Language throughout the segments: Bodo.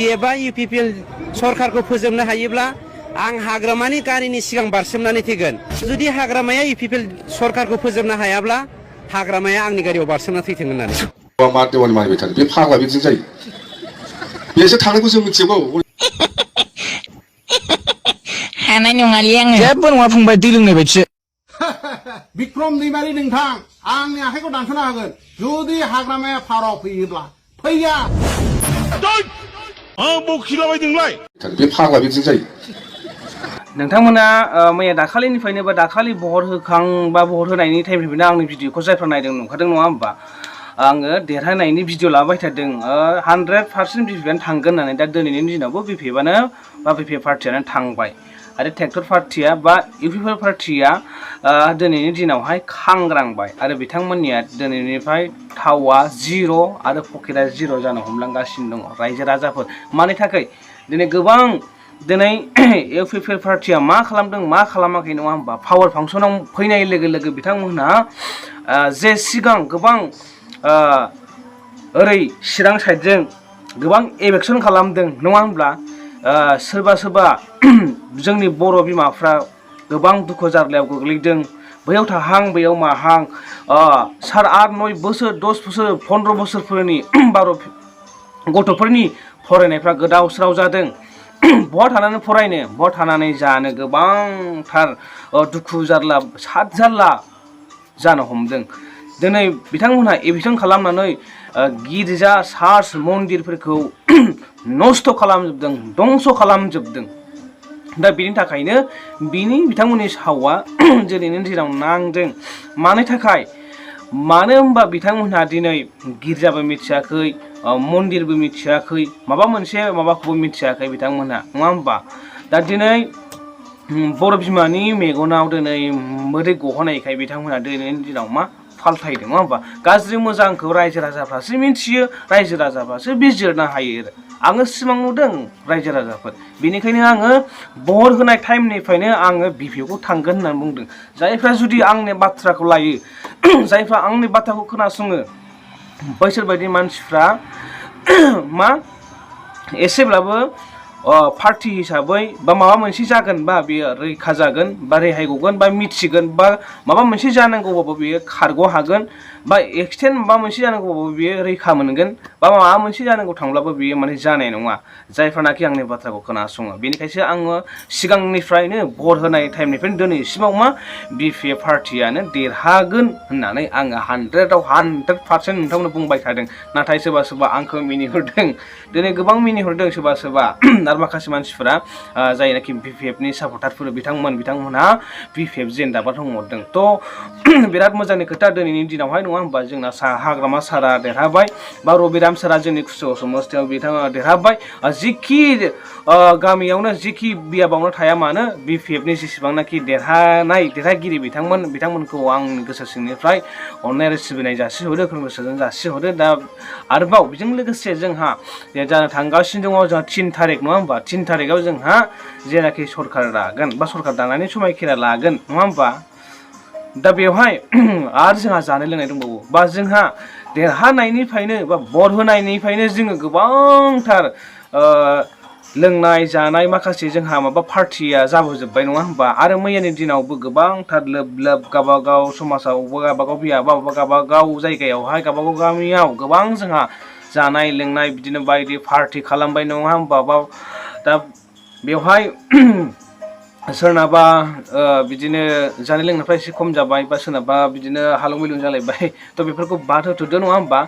BPF आ UPPL सरकारखौ फोजोबनो हायोब्ला आं हाग्रामानि गारिनि सिगां बारसोमनानै थैगोन जुदि हाग्रामाया UPPL सरकारखौ फोजोबनो हायाब्ला हाग्रामाया आंनि गारियाव बारसोमना थैथों होननानै मा देवानि मारिबाय थानो बे फाग्ला बिदिजों जायो बेसो थानायखौ जों मिथिगौ हानाय नङालै आङो जेबो नङा फंबाय दै लोंनाय बायदिसो बिक्रम दैमारि नोंथां आंनि आखाइखौ दानस'नो हागोन जुदि हाग्रामाया फाराव फैयोब्ला फैया आं बखिलाबायदोंलाय बे फाग्ला बिदिजों जायो नोंथांमोना मैया दाखालिनिफ्रायनो बा दाखालि बहर होखां बा बहर होनायनि टाइमनिफ्रायनो आंनि भिडिअखौ जायफ्रा नायदों नुखादों नङा होमबा आङो देरहानायनि भिडिअ लाबाय थादों 100% बिपिएफआनो थांगोन होननानै दा दिनैनि दिनावबो बिपिएफआनो बा बिपिएफ पार्टियानो थांबाय आरो ट्रेक्टर पार्टिया बा इउपिपिएल पार्टिया दिनैनि दिनावहाय खांग्रांबाय आरो बिथांमोननिया दिनैनिफ्राय थावा जिर' आरो पकेटआ जिर' जानो हमलांगासिनो दङ रायजो राजाफोर मानि थाखाय दिनै गोबां दिनै इउपिपिएल पार्टिया मा खालामदों मा खालामाखै नङा होमबा पावार फांसनाव फैनाय लोगो लोगो बिथांमोनहा जे सिगां गोबां ओरै चिरां साइडजों गोबां एभेक्सन खालामदों नङा होमब्ला सोरबा सोरबा जोंनि बर' बिमाफ्रा गोबां दुखु जारलायाव गोग्लैदों बैयाव थाहां बैयाव माहां 8-9 बोसोर 10 बोसोर 15 बोसोरफोरनि 12 गथ'फोरनि फरायनायफ्रा गोदाव सोराव जादों बहा थानानै फरायनो बहा थानानै जानो गोबांथार दुखु जारला साद जारला जानो हमदों दिनै बिथांमोनहा एभेक्सन खालामनानै गिर्जा चार्च मन्दिरफोरखौ नस्थ' खालामजोबदों दंस' खालामजोबदों दा बेनि थाखायनो बिथांमोननि सावआ दिनैनि दिनाव नांदों मानि थाखाय मानो होनबा बिथांमोनहा दिनै गिर्जाबो मिथियाखै मन्दिरबो मिथियाखै माबा मोनसे माबाखौबो मिथियाखै बिथांमोनहा नङा होमबा दा दिनै बर' बिमानि मेगनाव दिनै मोदै गहोनायखाय बिथांमोनहा दिनैनि दिनाव मा फाल्थायदों नङा होमबा गाज्रि मोजांखौ रायजो राजाफ्रासो मिथियो रायजो राजाफ्रासो बिजिरनो हायो आङो सिमां नुदों रायजो राजाफोर बेनिखायनो आङो बहर होनाय टाइमनिफ्रायनो आङो बिपिएफखौ थांगोन होननानै बुंदों जायफ्रा जुदि आंनि बाथ्राखौ लायो जायफ्रा आंनि बाथ्राखौ खोनासङो बैसोर बायदि मानसिफ्रा मा एसेब्लाबो पार्टि हिसाबै बा माबा मोनसे जागोन बा बेयो रैखा जागोन बा रेहाय गगोन बा मिथिगोन बा माबा मोनसे जानांगौबाबो बेयो खारग' हागोन बा एक्सटेन्ड माबा मोनसे जानांगौबाबो बेयो रैखा मोनगोन बा माबा मोनसे जानांगौ थांब्लाबो बेयो माने जानाय नङा जायफ्रानाखि आंनि बाथ्राखौ खोनासङो बेनिखायसो आङो सिगांनिफ्रायनो भट होनाय टाइमनिफ्रायनो दिनैसिमाव मा बिपिएफ पार्टियानो देरहागोन होननानै आङो 100% नोंथांमोननो बुंबाय थादों नाथाय सोरबा सोरबा आंखौ मिनिहरदों दिनै गोबां मिनिहरदों सोरबा सोरबा आरो माखासे मानसिफोरा जायनाखि बिपिएफनि सापर्टारफोर बिथांमोनहा बिपिएफ जेन्डाबा दंहरदों थ' बिराद मोजांनि खोथा दिनैनि दिनावहाय नङा होमबा जोंना हाग्रामा सारा देरहाबाय बा रबिराम सारा जोंनि खुसुगाव समस्थियाव बिथाङा देरहाबाय जिखि गामियावनो जिखि बियाबावनो थाया मानो बिपिएफनि जेसेबांनाखि देरहागिरि बिथांमोनखौ आं गोसो सिंनिफ्राय अननाय आरो सिबिनाय जासिहरो खुलुमनाय जासिहरो दा आरोबाव बेजों लोगोसे जोंहा जानो थांगासिनो दङ जोंहा 3 थारिख नङा होमबा 3 थारिखआव जोंहा जेनाखि सरकार लागोन बा सरकार दानायनि समायखिरा लागोन नङा होमबा दा बेवहाय आरो जोंहा जानाय लोंनाय दंबावो बा जोंहा देरहानायनिफ्रायनो बा भट होनायनिफ्रायनो जोङो गोबांथार लोंनाय जानाय माखासे जोंहा माबा पार्टिया जाबोजोब्बाय नङा होमबा आरो मैयानि दिनावबो गोबांथार लोब गावबागाव समाजाव गावबागाव बियाबा गावबागाव जायगायावहाय गावबागाव गामियाव गोबां जोंहा जानाय लोंनाय बिदिनो बायदि पार्टि खालामबाय नङा होमबा दा बेवहाय सोरनाबा बिदिनो जानाय लोंनायफ्रा एसे खम जाबाय बा सोरनाबा बिदिनो हालुं मैलुं जालायबाय थ' बेफोरखौ बाद होथ'दो नङा होमबा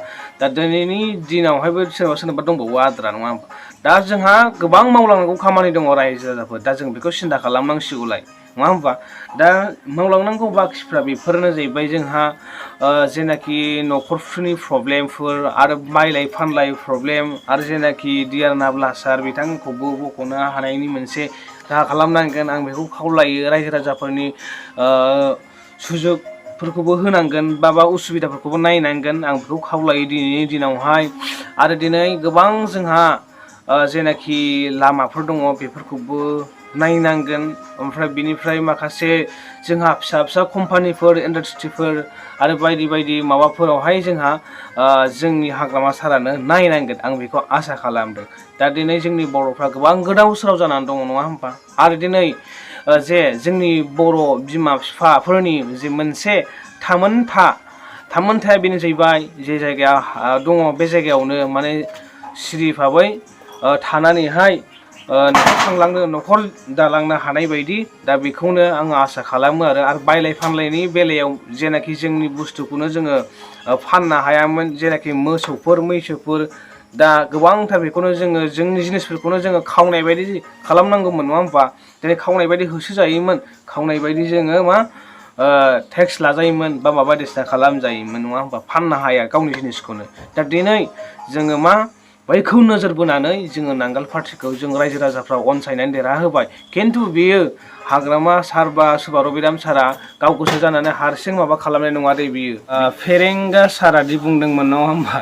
दा दिनैनि दिनावहायबो सोरनाबा दंबावो आद्रा नङा होमबा दा जोंहा गोबां मावलांनांगौ खामानि दङ रायजो राजाफोर दा जों बेखौ सिन्था खालामनांसिगौलाय नङा होमबा दा मावलांनांगौ बाखिफ्रा बेफोरनो जाहैबाय जोंहा जेनाखि न'खरफोरनि प्रब्लेमफोर आरो बायलाय फानलाय प्रब्लेम आरो जेनाखि डिआर नाब्ला सार बिथांमोनखौबो बख'नो हानायनि मोनसे राहा खालामनांगोन आं बेखौ खावलायो रायजो राजाफोरनि सुजुगफोरखौबो होनांगोन बा उसुबिदाफोरखौबो नायनांगोन आं बेखौ खावलायो दिनैनि दिनावहाय आरो दिनै गोबां जोंहा जेनाखि लामाफोर दङ बेफोरखौबो नायनांगोन ओमफ्राय बिनिफ्राय माखासे जोंहा फिसा फिसा कम्पानिफोर इन्डास्ट्रिफोर आरो बायदि बायदि माबाफोरावहाय जोंहा जोंनि हाग्रामा सारानो नायनांगोन आं बेखौ आसा खालामदों दा दिनै जोंनि बर'फ्रा गोबां गोदाव सोराव जानानै दङ नङा होमबा आरो दिनै जे जोंनि बर' बिमा बिफाफोरनि जे मोनसे थामोनथाया बेनो जाहैबाय जे जायगायाव दङ बे जायगायावनो माने सिरि भाबै थानानैहाय न'खर दालांनो हानाय बायदि दा बेखौनो आङो आसा खालामो आरो बायलाय फानलायनि बेलायाव जेनाखि जोंनि बुस्थुखौनो जोङो फाननो हायामोन जेनाखि मोसौफोर मैसोफोर दा गोबांथार बेखौनो जोङो जोंनि जिनिसफोरखौनो जोङो खावनाय बायदि खालामनांगौमोन नङा होमबा दिनै खावनाय बायदि होसोजायोमोन खावनाय बायदि जोङो मा टेक्स लाजायोमोन बा माबा बायदिसिना खालामजायोमोन नङा होमबा फाननो हाया गावनि जिनिसखौनो दा दिनै जोङो मा बैखौ नोजोर बोनानै जोङो नांगाल पार्टिखौ जों रायजो राजाफ्रा अनसायनानै देरहाहोबाय खिन्थु बेयो हाग्रामा सार बा सोरबा रबिराम सारा गाव गोसो जानानै हारसिं माबा खालामनाय नङा दे बियो फेरेंगा सारादि बुंदोंमोन नङा होमबा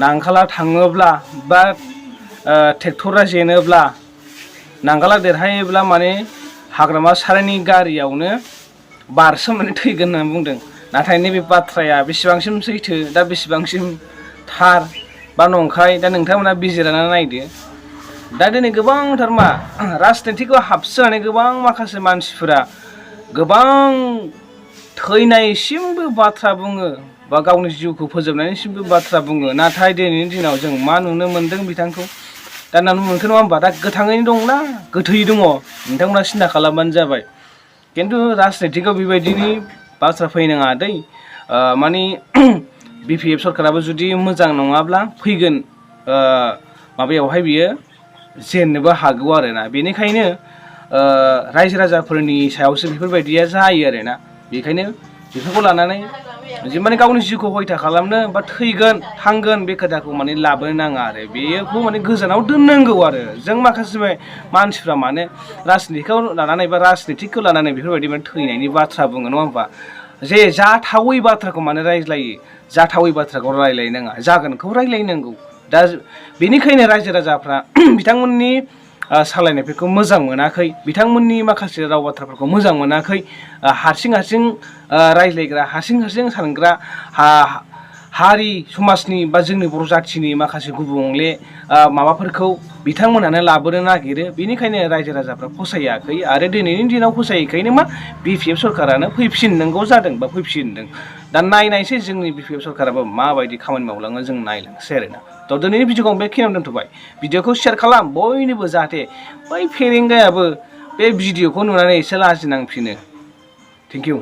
नांगाला थाङोब्ला बा ट्रेक्टरा जेनोब्ला नांगाला देरहायोब्ला माने हाग्रामा सारनि गारियावनो बारसोमनानै थैगोन होननानै बुंदों नाथाय नैबे बाथ्राया बेसेबांसिम सैथो दा बेसेबांसिम थार बा नंखाय दा नोंथांमोना बिजिरनानै नायदो दा दिनै गोबांथार मा राजनितिकआव हाबसोनानै गोबां माखासे मानसिफोरा गोबां थैनायसिमबो बाथ्रा बुङो बा गावनि जिउखौ फोजोबनायनिसिमबो बाथ्रा बुङो नाथाय दिनैनि दिनाव जों मा नुनो मोन्दों बिथांखौ दा नुनो मोनखो नङा होमबा दा गोथाङैनो दंना गोथै दङ नोंथांमोना सिन्था खालामबानो जाबाय खिन्थु राजनितिकआव बेबायदिनि बाथ्रा फैनाङा दै माने BPF सरकाराबो जुदि मोजां नङाब्ला फैगोन माबायावहाय बियो जेननोबो हागौ आरोना बेनिखायनो रायजो राजाफोरनि सायावसो बेफोरबायदिया जायो आरोना बेखायनो बेफोरखौ लानानै जे माने गावनि जिउखौ हयथा खालामनो बा थैगोन थांगोन बे खोथाखौ माने लाबोनो नाङा आरो बेखौ माने गोजानाव दोननांगौ आरो जों माखासे मानसिफ्रा माने राजनितिकखौ लानानै बा राजनितिकखौ लानानै बेफोरबायदि माने थैनायनि बाथ्रा बुङो नङा होमबा जे जाथावै बाथ्राखौ माने रायज्लायो जाथावै बाथ्राखौ रायज्लायनाङा जागोनखौ रायज्लायनांगौ दा बेनिखायनो रायजो राजाफ्रा बिथांमोननि सालायनायफोरखौ मोजां मोनाखै बिथांमोननि माखासे राव बाथ्राफोरखौ मोजां मोनाखै हारसिं रायज्लायग्रा हारसिं सानग्रा हारि समाजनि बा जोंनि बर' जाथिनि माखासे गुबुंले माबाफोरखौ बिथांमोनानो लाबोनो नागिरो बेनिखायनो रायजो राजाफ्रा फसायाखै आरो दिनैनि दिनाव फसायैखायनो मा BPF सरकारानो फैफिननांगौ जादों बा फैफिनदों दा नायनायसै जोंनि BPF सरकाराबो माबायदि खामानि मावलाङो जों नायलांसै आरोना थ' दिनैनि भिडिअखौ आं बेखिनियावनो दोनथ'बाय भिडिअखौ शेयार खालाम बयनोबो जाहाथे बै फेरेंगायाबो बे भिडिअखौ नुनानै एसे लाजिनांफिनो थेंक इउ